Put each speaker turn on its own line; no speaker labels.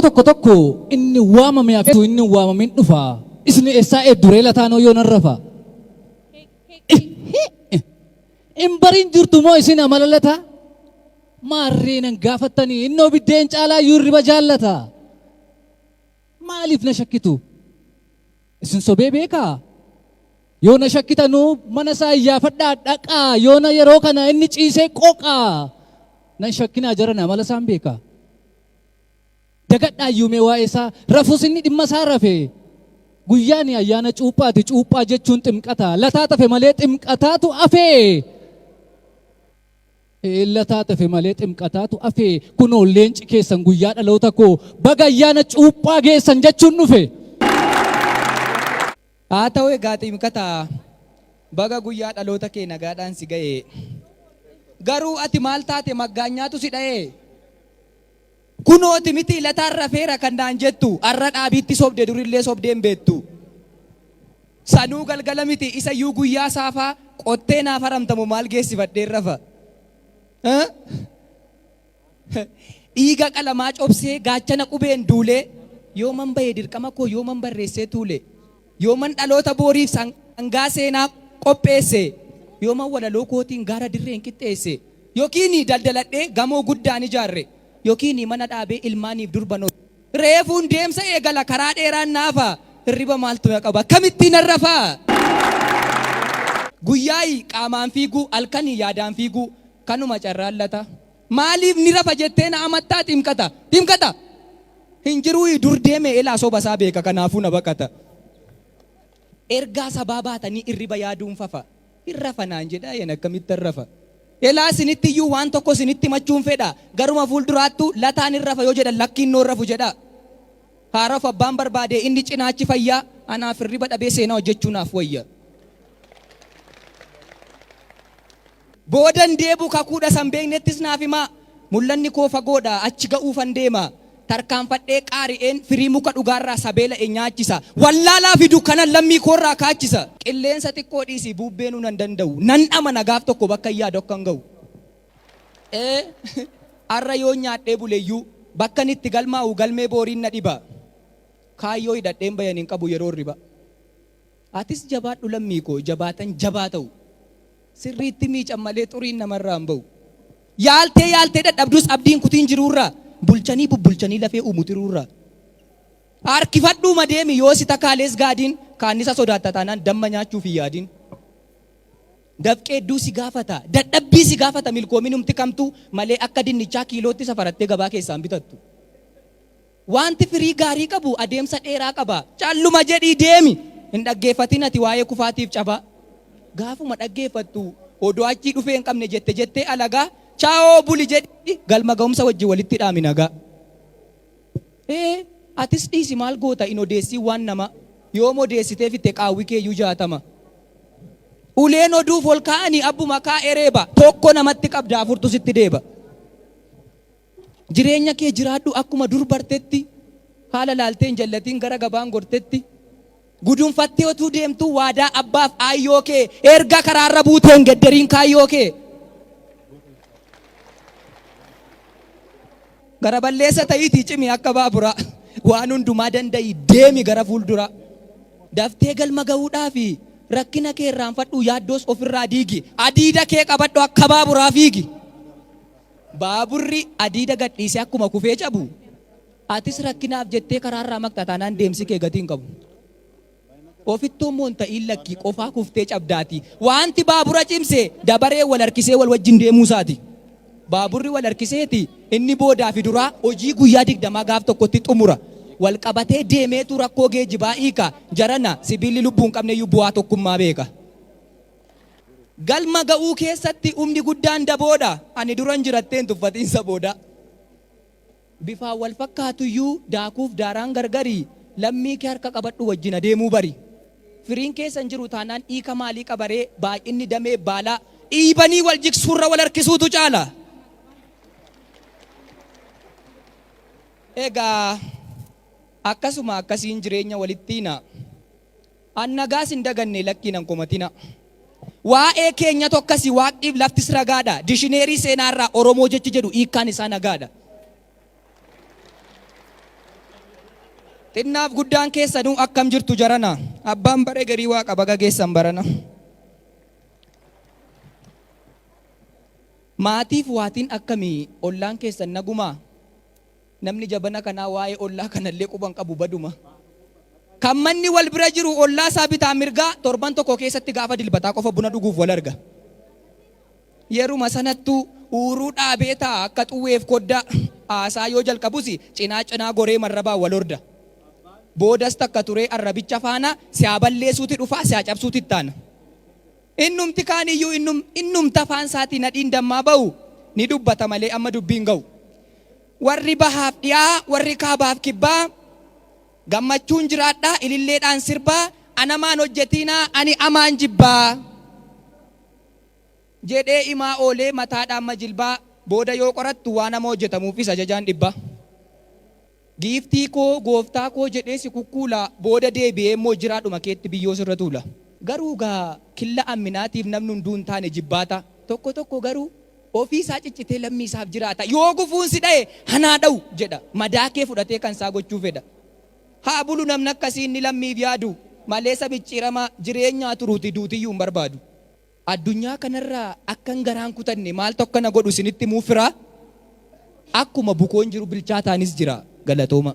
tokko tokko inni waamame hafeetu inni hin waamamin dhufa. Isin eessaa eedduree lataanoo yoo nan rafa. Hin bariin jirtu moo isin amala lataa? Maarree nan gaafattanii innoo biddeen caalaa iyyuu hirriba jaallata. Maaliif na shakkitu? Isin sobee beekaa? Yoo na shakkitanuu mana isaa iyyaafadhaa dhaqaa yoona yeroo kana inni ciisee qoqaa. Nan shakkinaa jarana amala isaan beekaa. Dagadhaa iyyuu mee waa'ee isaa rafus inni dhimma isaa rafe. Guyyaani ayyaana cuuphaati cuuphaa jechuun ximqata lataa tafe malee ximqataatu afee. Lataa tafe malee ximqataatu afee kunoo leenci keessan guyyaa dhaloota koo baga ayyaana cuuphaa geessan jechuun dhufe.
Haa ta'u egaa ximqata baga guyyaa dhaloota kee nagaadhaan si ga'e. Garuu ati maal taate maggaanyaatu si dha'ee? Kunooti miti Lataan rafeera kan naan jettu arra dhaabiitti sobde durillee sobdee hin beektu. Sanuu galgala miti isayyuu guyyaa saafaa qottee naaf haramtamu maal geessifadheen rafa. Dhiiga qalamaa cobsee gaachana qubeen duulee yooman bahe dirqama koo yooman barreessee tuule yooman dhaloota booriif sangaa seenaa qopheesse yooman walaloo kootiin gaara dirreen qixxeesse Yookiin daldaladhee gamoo guddaan ijaarre. Yookiin mana dhaabee ilmaaniif durban hore. Reefuun deemsa eegala karaa dheeraan na hafa. Hirriba maaltu na qaba akkamittiin nan rafa? Guyyaayi qaamaan fiiguu halkanii yaadaan fiiguu kanuma carraan lata. Maaliif ni rafa jettee na amattaa Ximqata? Ximqata! Hin jiruuyi dur deeme elaa soba isaa beeka kanaafuu na baqata. Ergaa sabaa baatanii irriba yaaduun fafa. Hin rafa naan jedhaa yan akkamittan rafa? Elaa isinitti iyyuu waan tokko isinitti himachuun fedha. Garuma fuulduraattu Lataan hin rafa yoo jedhan lakkii innoo hin rafu jedhaa. Haa rafu abbaan barbaade inni cinaachi fayyaa anaaf hirriba dhabee seenaa hojjechuu naaf wayya. Boodan deebu kakuudha san beeknettis naaf himaa. Mul'anni koo fagoodha achi ga'uufan deema. Tarkaanfadhee qaari'een firii muka dhugaarraa sa beela'e nyaachisa. Wallaalaa fi dukkanan lammii koorraa kaachisa. Qilleensa xiqqoo dhiisii buubbeenuu nan danda'u. Nan amana gaaf tokko bakkan yaadu akkan ga'u. Ee har'a yoon nyaadhee buleyyuu bakkan itti galmaa'u galmee booriin na dhiba. Kaayyoo hidhadheen bayan hin qabu yeroo hirribaa. Atis jabaadhu lammii koo jabaatan jabaa ta'u. Sirriitti miican malee xuriin namarraa hin ba'u. Yaaltee yaaltee dadhabdus abdii hin kutiin jiruurraa. Bulchanii bubbulchanii lafee uumu tiruurraa. Harkifadhuuma deemi yoo si takaalees gaadiin kaannisa sodaatta taanaan damma nyaachuuf hin yaadin. Dafqee hedduu si gaafata, dadhabbii si gaafata milkoominumti kamtuu malee akka dinnichaa kiilootti safarattee gabaa keessaa hin bitattu. Wanti firii gaarii qabu adeemsa dheeraa qaba. Calluma jedhii deemi! Hin dhaggeeffatin ati waa'ee kufaatiif cabaa. Gaafuma dhaggeeffattu odoo achii dhufee hin qabne jette jettee alagaa chaawoo buli jedhii galma ga'umsa wajjin walitti dhaami nagaa. Ee atis dhiisi maal goota hin odeessiin waan namaa. Yoom odeessitee fixxe qaawwi keeyyuu 60. Uleen oduuf ol kaa'anii abbuma kaa'e reeba. Tokko namatti qabda afurtu sitti deeba. Jireenya kee jiraadhu akkuma dur bartetti, haala laaltee hin jallatiin gara gabaan gortetti. Gudunfattee otuu deemtuu waadaa abbaaf aayyoo kee, erga karaarra buutee hin gedderiin kaayyoo kee. Gara balleessa ta'iitii cimi akka baaburaa, waan hundumaa danda'i deemi gara fuulduraa. Daftee galma ga'uudhaafi rakkina kee irraanfadhuu yaaddoos ofirraa diigi. Adiida kee qabadhu akka baaburaa fiigi. Baaburri adiida gadhiisee akkuma kufee cabu, atis rakkinaaf jettee karaarraa maqxa taanaan deemsi kee gatii hin qabu. Ofittoo immoo hin ta'iin lakkii qofaa kuftee cabdaatii. Waanti baabura cimse dabaree wal harkisee wal wajjin deemuu isaati. Baaburri wal harkiseeti inni boodaa fi duraa hojii guyyaa digdamaa gaaf tokkotti xumura. Wal qabatee deemeetu rakkoo geejjibaa hiika. Jarana sibiilli lubbuu hin qabneyyuu bu'aa tokkummaa beeka. Galma ga'uu keessatti humni guddaan daboodha. Ani duran jirattee hin tuffatiin isa boodaa. Bifaan wal fakkaatuyyuu daakuuf daaraan gargari, lammii kee harka qabadhu wajjin adeemuu bari. Firiin keessa hin jiru taanaan hiika maalii qabaree baay'inni damee baalaa dhiibanii wal jigsuurra wal harkisuutu caala. Egaa akkasuma akkasiin jireenya walitti hiina. An nagaas hin daganne lakkii nan komatina. Waa'ee keenyatu akkasi waaqniif laftis ragaadha. Dishineerii seenaa irraa Oromoo jechi jedhu hiikkaan isaa nagaadha. Xinnaaf guddaan keessanuu akkam jirtu jarana? Abbaan bare garii waaqa baga geessan barana. Maatiif waatiin akkami ollaan keessan nagumaa? Namni jabana kanaa waa'ee ollaa kanallee quba hin qabu baduma. Kan manni wal bira jiru ollaa isaa bitaa mirgaa torban tokko keessatti gaafa dilbataa qofa buna dhuguuf wal arga. Yeruma sanattuu uuruu dhaabee taa'a akka xuwweef koddaa. Haasaa yoo jalqabus cinaa cinaa goree marrabaan wal horda. Boodas takka turee arrabicha faana si haa balleessuuti dhufaa si haa cabsuuti ittaana. Innumti kaaniyyuu innum innumti afaan isaatii nadhiin dammaa ba'u ni dubbata malee amma dubbiin ga'u. Warri bahaaf dhiyaa, warri kaabaaf kibbaa gammachuun jiraadhaa ililleedhaan sirbaa anamaan hojjetiinaa ani amaan jibbaa jedhee imaa oolee mataadhaa amma jilbaa booda yoo qorattu waan ama hojjetamuufis ajajaan dhibbaa. Giiftii koo, gooftaa koo jedhee si kukkuula, booda deebi'ee immoo jiraadhuma keetti biyyoo sirra tuula. Garuu gaa killa amminaatiif namni hunduu hin taane jibbaata. Tokko tokko garuu ofii isaa ciccitee lammii isaaf jiraata. Yoo gufuun si dhaye hanaa dha'u jedha. Madaa kee fudhatee kan isaa gochuu fedha. Haa bulu namni akkasii inni lammiif yaadu maleessa micciiramaa jireenyaa turuuti duutiyyuu hin barbaadu. Addunyaa kanarraa akkan garaa hin kutanne maaltu akka na godhu isinitti himuuf firaa? Akkuma bukoon jiru bilchaataanis jira. Galatooma.